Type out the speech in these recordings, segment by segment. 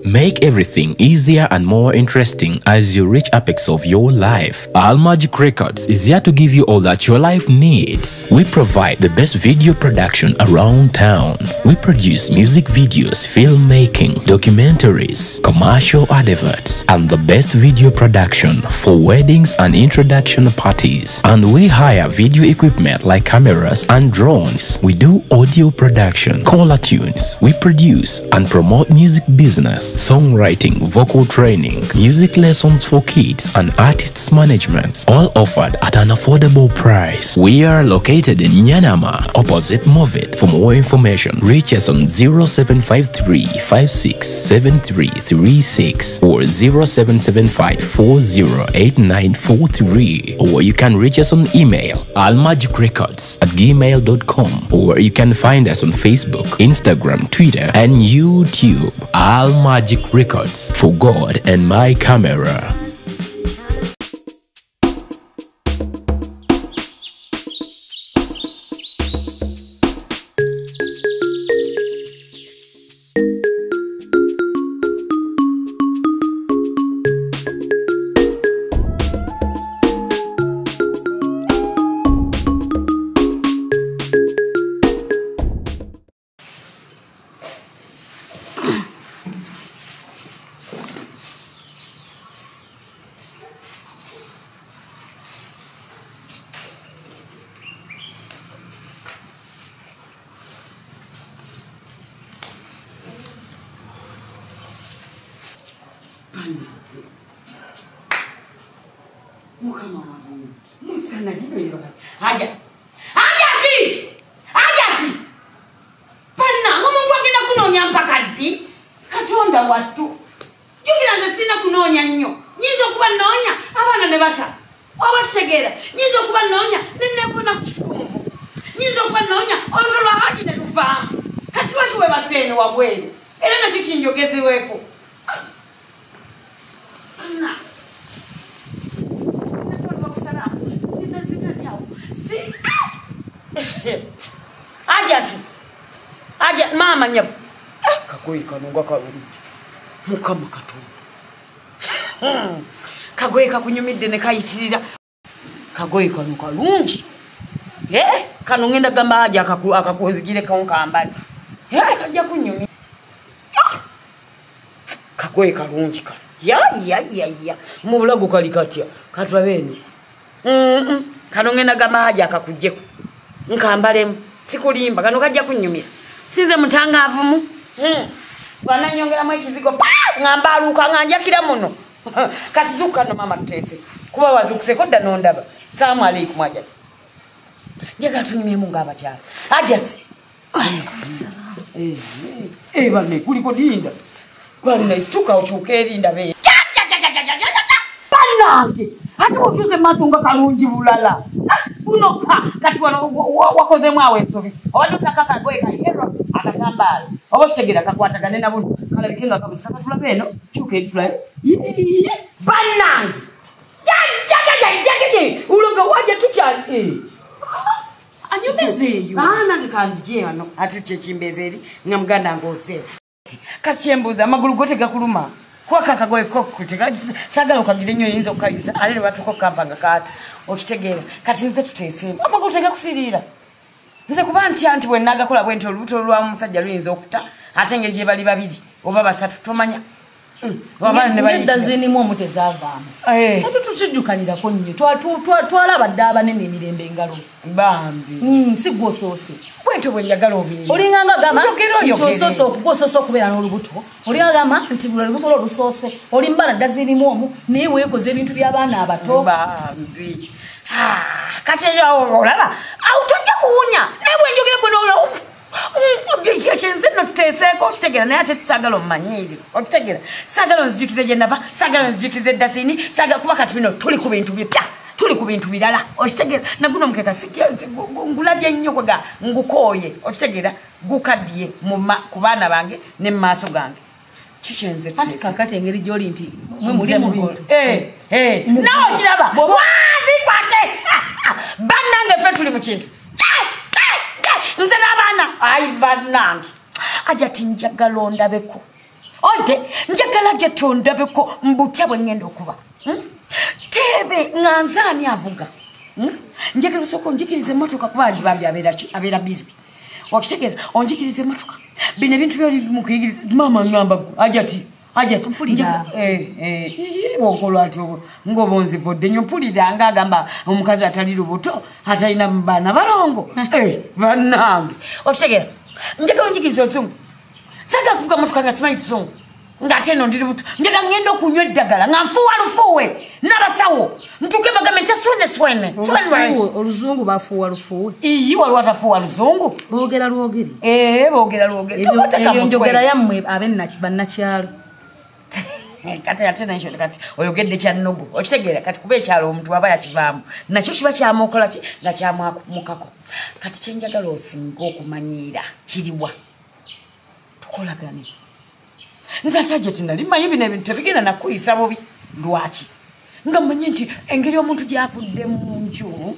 Make everything easier and more interesting as you reach apex of your life. Almagic Records is here to give you all that your life needs. We provide the best video production around town. We produce music videos, filmmaking, documentaries, commercial adverts, and the best video production for weddings and introduction parties. And we hire video equipment like cameras and drones. We do audio production, caller tunes. We produce and promote music business, songwriting, vocal training, music lessons for kids, and artists management, all offered at an affordable price. We are located in Nyanama, opposite Movit. For more information, reach us on 0753 567336 or 0775 408943, or you can reach us on email almagicrecords@gmail.com, or you can find us on Facebook, Instagram, Twitter, and YouTube. Almagic Records, for God and my camera. Mukama katonda kagoye kakunyumidde ne kayitirira kagoye kano kalungi kano ngenda gamba aja akakunzigireko nkambale kajja kunyumira kagoye kalungi kano ya mu bulago kali katya katulabe eno kano ngenda gamba aja akakujjeko nkambalemu sikulimba kano kajja kunyumira sinze mutangaavumu wananyongeramu ekizigo ngamba aluka nga njakira muno kati zuuka no mama tuteese kuba wazuukuseko dda nondaba. Salaamu aleikum. Ajati njagala tunyumyemu ng'abakyala. Ajati banne kuliko dinda banne situka okyuka erinda be bannange ate okyuse maaso nga kalungi bulala buno pa kati wano wakozemu awo ensobi obadde osaka kagoye kayerwa akatambaala oba okitegera kakwatagane na buno kalabike nga kabuzi kakatulabe eno kyuka eritulabe bannange jajajajajajaj uloga waja tukyali anyumizeeyo nange kanzije wano ate kyekimbeeza eri nga muganda ng'oseera kati kyembuuza amagulu go tegakuluma kuba kakagoye saagala okagire nnyo oyinza okukayiza ate ne batuuka okukampa nga kaata okitegeera kati nze tuteeseemu amagulu tegakusiriira nze kuba ntya nti bwe nagakola bwe nti olubuto olwamu omusajja luyinza okuta ate engeri gye bali babiri oba basatu tomanya nedda zinimu omu tezaavaamu ate tukijjukanirako nnyo twalaba dda abanene emirembe engalo bambi si gwe osoose bwentyo bwe njagala obeere olinganga gamba nti osoose okubeera n'olubuto olinga gamba nti buli olubuto lwo lusoose oli mbala dda zirimu omu naye weekoze ebintu by'abaana abato bambi kati olaba awo tojja kuwunya naye bwe njogera gwe n'olaba kyenze nno tuteeseeko okitegeera naye ate saagala omumanyiire okitegeera saagala onzijukize gye nava saagala onzijukize eddasini saagala kuba kati bino tuli ku bintu bipya tuli ku bintu birala okitegeera naguno omukeka ngulabye nnyo kwega ngukooye okitegeera gukaddiye ku baana bange ne mu maaso gange kikyenze anti kakati engeri gy'oli nti mwe muli mu bintu nawe okiraba wazikwate bannange ffe tuli mu kintu nze n'abaana ayi bannange aja tinjagala ondabeko Oite njagala gye tondabeko mbutya bwe ngenda okuba. Teebe nga nze ani avuga. Njagala osooka onjigirize emmotoka kuba ngibambi abeera busy. Okitegeera onjigirize emmotoka. Bino ebintu byoli mu kuyigiriza maama ngamba Hajati Hajati bw'okola atyo ng'oba onzivudde nnyo mpulira ng'agamba omukazi atali lubuto atalina baana balongo. Bannange okitegeera njagala onjigirize oluzungu. Saagala kuvuga mmotoka nga simanyi kizungu ng'ate eno ndi lubuto. Njagala ngenda okunywa eddagala nga nfuuwa lufuuwe n'abasawo ntuuke bagambe nti swene swene. Oluzungu bafuuwa lufuuwe. Iyi waliwo atafuuwa luzungu. Boogera lwogere. Boogera lwogere. Eyo njogera yammwe abannakyalo. Kati ate nakyo kati oyogedde kya nnogo okitegeera kati kuba ekyalo omuntu aba yakivaamu nakyo kiba kyamukola ki nga kyamwamukako. Kati kye njagala osinga okumanyiira kiriwa tukolagane. Nze ate Hajati nali mmanyi bino ebintu tebigenda nakuyisa bubi. Lwaki? Nga mmanyi nti engeri omuntu gy'avudde mu nju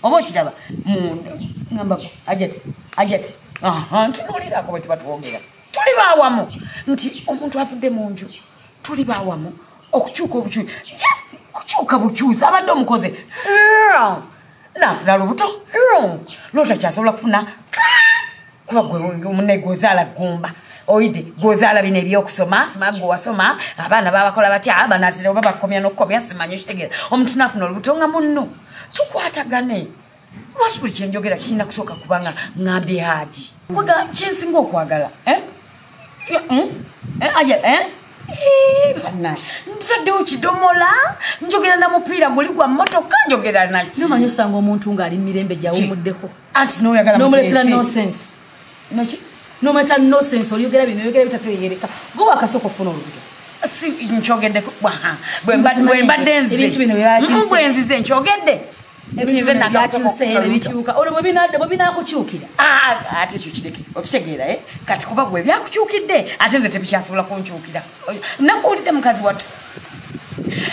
oba okiraba munda ngamba Hajati Hajati ntunuulirako bwe tuba twogera tuli baawamu nti omuntu avudde mu nju tuli baawamu okukyuka obukyusi just kukyuka bukyusi abadde omukoze naafuna lubuto lwotakyasobola kufuna kuba gwe munne gwozaala ggumba oyide gwozaala bino ebyokusoma sima gwe wasoma abaana babakola batya banaatera oba bakomya n'okukomya simanyi okitegeera omuntu naafuna olubuto nga munno tukwatagane. Lwaki buli kyenjogera kirina kusooka kubanga ŋŋambye Haji kwega kyensinga okwagala ntaddewo kidomola njogera na mupiira guli gwa mmotoka njogera naki. Nomanyi osanga omuntu ng'ali mu mirembe gyawumuddeko anti n'oyagala n'omuleetera nonsense. N'omuleetera nonsense olyogera bino oyogera bitategeereka gwe wakasooka okufuna olubuto. Si nkyogeddeko bwe mbadde nze ebintu bino bwe nzize nkyogedde ebintu bino byakyuse ebikyuka olwo bwe binaakukyukira ate ekyo kireke okitegeera kati kuba gwe byakukyukidde ate nze tebikyasobola kunkyukira. Nakuwulidde mukazi wattu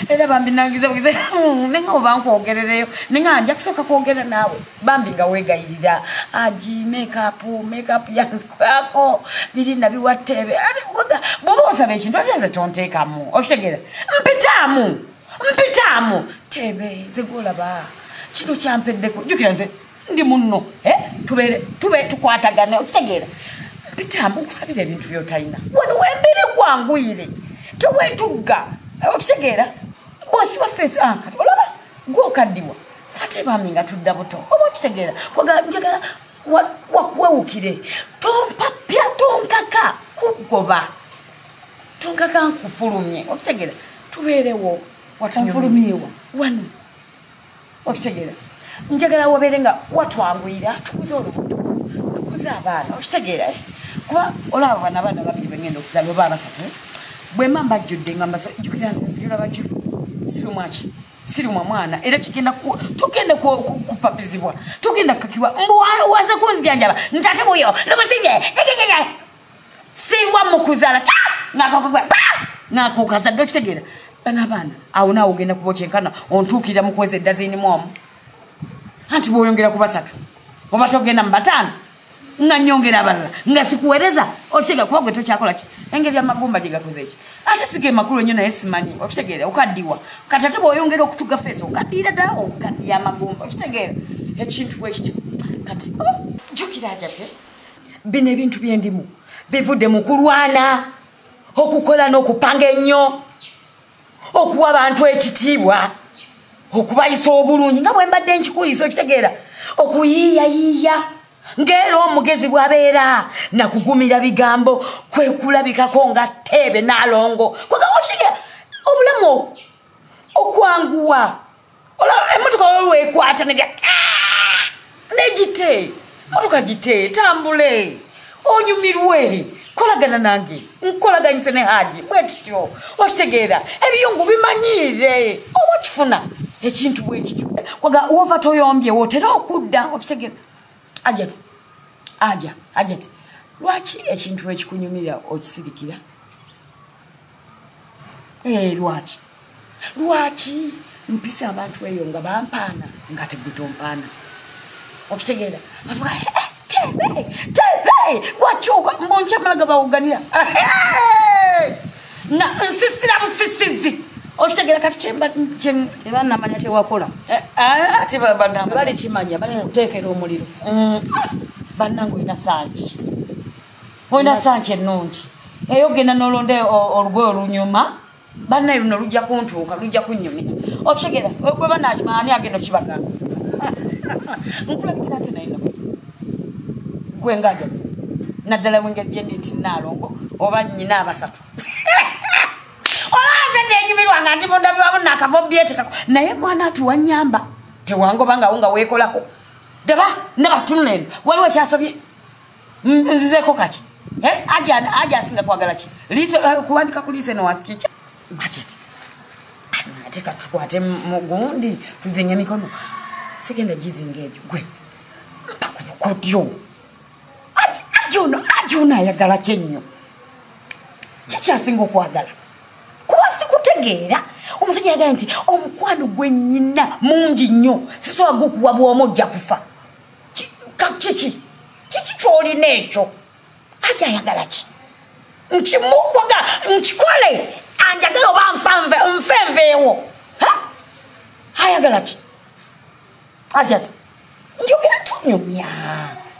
era bambi nangiza bugize nenga oba nkwogerereyo nenga nja kusooka kwogera naawe bambi nga weegayirira Haji makeup yanzikwako biri nabiwa Teebe bw'oba osaba ekintu ate nze tonteekamu okitegeera mpitaamu Teebe nze gw'olaba kino kyampeddeko jjukira nze ndi munno tube tukwatagane okitegeera mpitaamu nkusabira ebintu by'otalina wano wembere gwanguyire tewetugga okitegeera bw'osiba feesi kati olaba gw'okaddiwa ate bambi nga tudda buto oba okitegeera kwagala njagala wakuwewukire tompapya tonkaka kugoba tonkaka nkufulumye okitegeera tubeerewo onfulumyewa wano okitegeera njagala wabeere nga watwanguyira tukuze olubuto tukuze abaana okitegeera kuba olaba bano abaana babiri bengenda okuzaala oba abasatu bwe mba mbajjudde nga jjukira nze nzirira bajjulu sirumwa ki sirumwa mwana era kigenda tugenda kupapizibwa tugenda kukakibwa mbu waze kunzijanjaba ntate buyo lumusibye siwa mu kuzaala ngakukazadde okitegeera bano abaana awo naawe ogenda kuba okyenkana ontuukirira mu kwezi eddazini omu anti bw'oyongera ku basatu oba togenda mu bataano nga nnyongera abalala nga sikuweereza okitegeera kuba gwe tokyakola ki engeri amagumba gye gakoze eki ate si ge makulu ennyo naye simanyi okitegeera okaddiwa kati ate bw'oyongera okutuga feesi okaddiira ddala okaddiya amagumba okitegeera ekintu bwe kityo. Kati jjukira Hajati bino ebintu byendimu bivudde mu kulwana okukola n'okupanga ennyo okuwa abantu ekitiibwa okubayisa obulungi nga bwe mbadde nkikuyisa okitegeera okuyiiyayiiya ng'era omugezi bw'abeera nakugumira bigambo kwe kulabikako nga Teebe n'alongo kwega okitegeera obulamu okwanguwa emmotoka olwekwata negite motoka gite tambule onyumirwe kolagana nange nkolaganyise ne Haji bwe tutyo okitegeera ebiyungu bimanyiire oba okifuna ekintu bwe kityo kwaga wova toyombye wootera okudda okitegeera. Hajati Hajati lwaki ekintu ekikunyumira okisirikira lwaki mpisa abantu eyo nga bampaana nga tegwe tompaana okitegeera Teebe Teebe wakyuka mbonkyamala gabawuganira Nga nsisira busisizi. Okitegera kati kyemba tebannamanya kyewakola. Ate bali kimanya bali kuteekera omuliro. Bannange olina sanki. Olina sanki ennungi. Eyo ogenda n'olonda olugoye olunyuma, bannaye luno lujja kuntuuka, lujja kunnyumira. Okitegera bwe banaakimanya ani agenda okibagamba. Nkulabikira nti naye nakuzibu. Gwe nga njati. Naddala mu ngeri gye ndi nti Nnaalongo oba nnyina abasatu. Olaba nze nnyumirwa nga ndi mundabirwamu naakava obyetekako. Naye mwana ati wannyamba. Tewangoba nga wo nga weekolako. Daba ndaba tunula eno. Waliwo ekyasobye? Nzizeeko kaki? Aja asinga kwagala ki? Liiso kuwandika ku liiso eno wansi kiki? Ajati. Ate katukwate mugundi tuzinge emikono. Sigenda gizinga egyo gwe. Mpa ku bukodyo. Aja ono ayagala ki ennyo? Kiki asinga okwagala? Kuba sikutegeera. Omusajja yagala nti omukwano gwe nnyina mungi nnyo. Sisobola gukuwa bw'omu ojja kufa. Kiki? Kiki ky'olina ekyo? Aja ayagala ki? Nkimukwaga nkikole anjagala oba nfe nveewo. Ayagala ki? Ajati njogera tunyumya.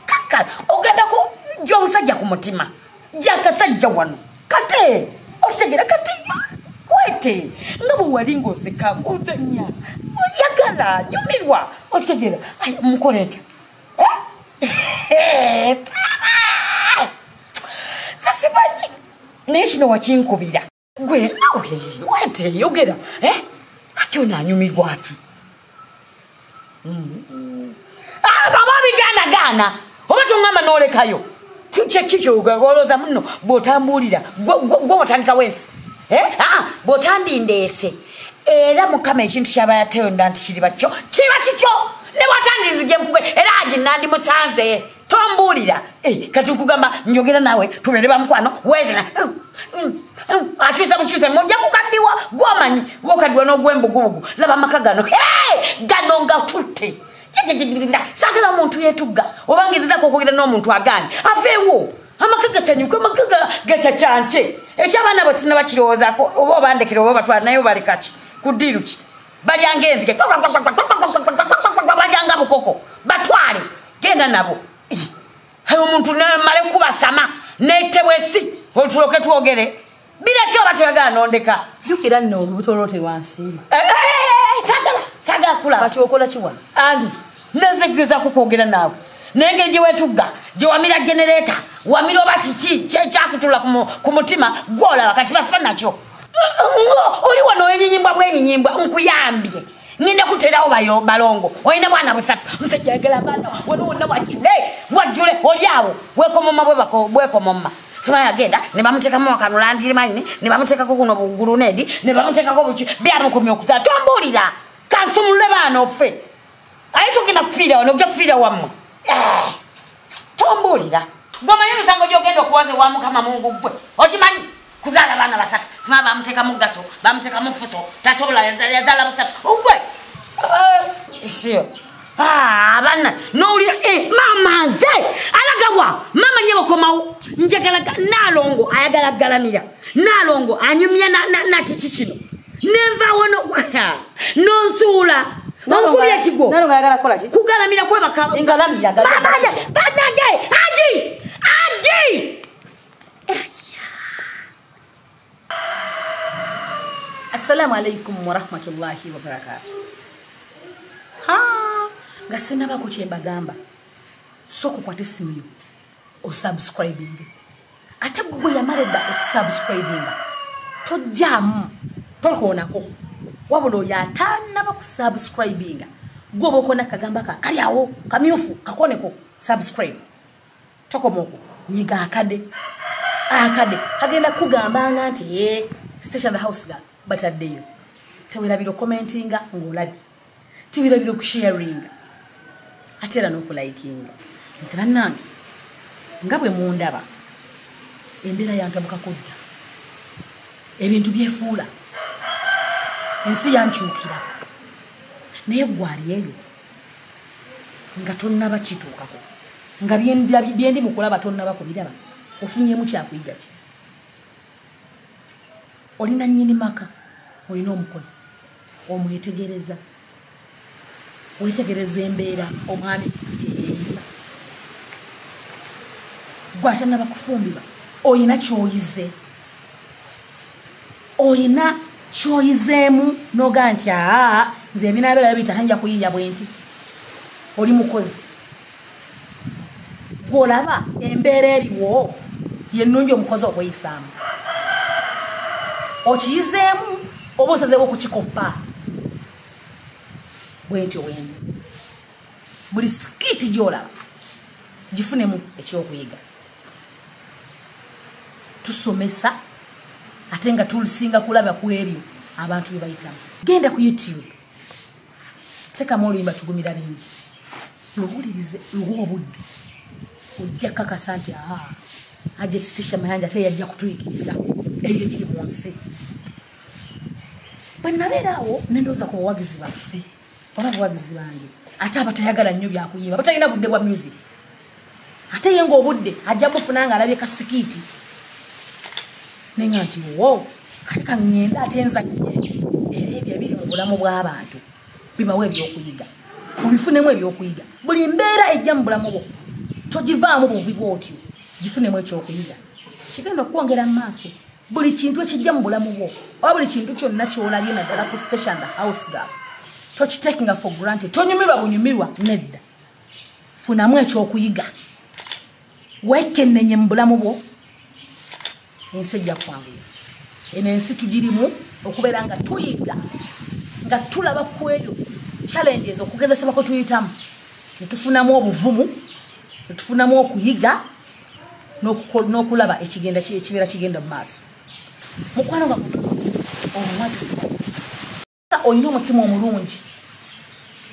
Kaka ogenda kujja omusajja ku mutima. Jja akasajja wano. Kate okitegera kati kwete nga bwe wali ng'oseka ng'ozannya. Oyagala nyumirwa okitegera. Mukole ntya? Sasimanyi. Naye kino wakinkubira. Gwe nawe wete yogera. Ati ono anyumirwa ki? Baba bigaanagaana. Oba toŋŋamba n'olekayo. Kikyo olowooza muno bw'otambuulira gwe watandikawo ensi. Bw'otandindeese era Mukama ekintu ky'aba yatonda nti kiriba kyo kiba kikyo. Ne bw'otandinzigye nkugwe era agi nandimusanze. Tombuulira. Kati nkugamba njogera naawe tubeere bamukwano weezena. Akyusa bukyusa mujja kukaddiwa gw'omanyi bw'okaddiwa n'ogw'embugubugu. Laba amaka gano. Gano nga tutte. Saagala omuntu yeetugga oba ngezezaako okwogera n'omuntu agaanye aveewo. Amaka gasanyuke, amaka gacacanke. Eky'abaana bwe sinaba kirowoozaako oba obandekera oba batwala naye obaleka ki? Ku ddiiru ki? Balyanga enzige, balyanga bukoko, batwale, genda nabo. Omuntu namale kubasama neetebwa ensi olutulooke twogere. Bireke oba toyagala n'ondeka. Jjukira nno olubuto lwo tewansiima. Saagala kulaba. Kati okola ki wano? Andi nze ngezaako kwogera naawe. Naye engeri gye weetugga, gye wamira genereeta, wamira oba kiki kyakutula ku mutima gw'olaba kati bafa nakyo. Oli wano wenyinyibwa bwenyinyibwa nkuyambye. Ngenda kuteerawo balongo. Olina bwana busatu. Musajja ayagala abaana wano wonna wajjule. Wajjule oli awo. Weekomoma bwekomoma. Simanyi agenda ne bamuteekamu akanulandimanyi ne bamuteekako kuno buguluneedi ne bamuteekako buki byamukomya okuzaala. Tombuulira. Kansumulule baana ofe. Aye togenda kufiira wano ojja kufiira wammwe. Tombuulira. Gw'omanyi emisango gy'ogenda okuwaza ewa Mukama Mungu ggwe. Okimanyi? Kuzaala baana basatu. Simanyi bamuteekamu gaso, bamuteekamu fuso, tasobola yazaala busatu. Ggwe. Sio. Abaana n'owulira maama nze alagawa maama nnyabo komawo njagala Nnaalongo ayagala galamira. Nnaalongo anyumya na kiki kino. Nenvaawo n'onsuula. Onkubya kigwo. Nnaalongo ayagala kukola ki? Kugalamira kwebaka. Engalamira. Bannange! Agi! Agi! Assalamu alaikum warahmatullahi wabarakatuh. Nga sinnabako kye mbagamba. Sooka okwate essimu yo osubscribinge. Ate gwe yamala edda okusubscribinga tojjaamu tokoonako. Wabula oyo atannaba kusubscribinga gwe oba okona akagamba kali awo kamyufu kakoneko subscribe. Tokoma okwo nyiga akade. Akade kagenda kugambanga nti ye station the house girl bataddeyo. Tewerabira okucommentinga ng'olabye. Tewerabira okusharinga. Ate era n'okulayikinga. Nze bannange nga bwe mundaba embeera yantabukako dda. Ebintu byefuula. Ensi yankyukira. Naye ggwe ali eyo nga tonnaba kituukako. Nga bye ndi mu kulaba tonnaba kubiraba. Ofunyeemu kyakuyiga ki? Olina nnyini maka, olina omukozi, omwetegereza, wetegereza embeera omwami gye yeeyisa. Gwe atanaba kufumbirwa olina kyoyize, olina kyoyizeemu noga nti aa, nze ebinabeerayo biyita nja kuyiiya bwe nti. Oli mukozi, gwolaba embeera eriwo yennungi omukozi okweyisaamu, okiyizeemu oba osazeewo okukikoppa bwentyo wendi. Buli skit gyolaba gifunemu ekyokuyiga. Tusomesa ate nga tulisinga kulaba ku ebyo abantu bye bayitamu. Genda ku YouTube, tekamu oluyimba Tugumira Bingi, luwulirize, luwa obudde, ojja kakasa nti aa, Hajati Stecia Mayanja ate yajja kutuyigiriza ebyo ebiri mu nsi. Bwe nabeera awo ne ndowooza ku bawagizi baffe oba abawagizi bange ate abatayagala nnyo byakuyimba, batalina budde bwa music, ate ye ng'obudde ajja bufuna nga alabye ka skit, nenga nti wo kati kaŋŋenda ate nzannye era ebyo ebiri mu bulamu bw'abantu bibawo ebyokuyiga, mubifunemu ebyokuyiga. Buli mbeera ejja mu bulamu bwo togivaamu buvi bwotyo, gifunemu ekyokuyiga kigenda okwongera mu maaso. Buli kintu ekijja mu bulamu bwo oba buli kintu kyonna kyolabye naddala ku Stecia and the House Girl, tokitakinga for granted, tonyumirwa bunyumirwa, nedda, funamu ekyokuyiga, weekennenye mu bulamu bwo, ensi ejja kwanguya. Eno ensi tugirimu okubeera nga tuyiga, nga tulaba ku ebyo challenges, okugezesebwa kwe tuyitamu, ne tufunamu obuvumu, ne tufunamu okuyiga n'okulaba ekigenda ekibeera kigenda mu maaso. Mukwano nga omuwagizi waffe, olina omutima omulungi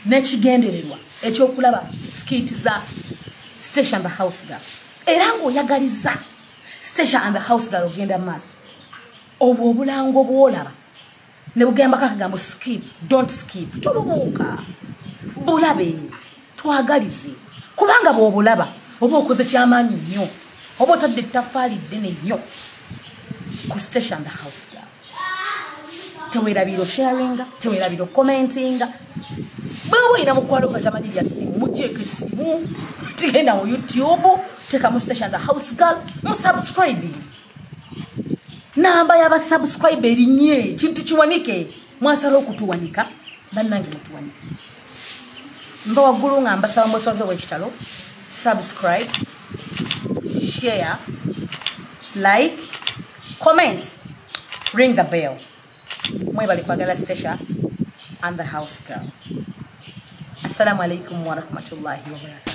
n'ekigendererwa ekyokulaba skit za Stecia and the House Girl, era ng'oyagaliza Stecia and the House Girl ogenda mu maaso, obwo obulango bwolaba ne bugambako akagambo "skip", don't skip, tolubuuka, bulabe, twagalize, kubanga bw'obulaba oba okoze kyamaanyi nnyo, oba otadde ettaffaali ddene nnyo ku Stecia and the House Girl. Teweerabira osharinga, teweerabira okommentinga. Bweba olina mukwano nga tamanyi bya ssimu, mugyeko essimu, tigenda mu YouTube, teekamu Stecia and the House Girl, musubscribing. Namba y'abasubscribe erinye, kintu kiwanike, mwasala okutuwanika, bannange mutuwanike. Mba waggulu nga mbasaba mwetwaze ow'ekitalo, subscribe, share, like, comment, ring the bell. Mwebale kwagala Stecia and the House Girl. Assalamu alaikum warahmatullahi wabarakatuh.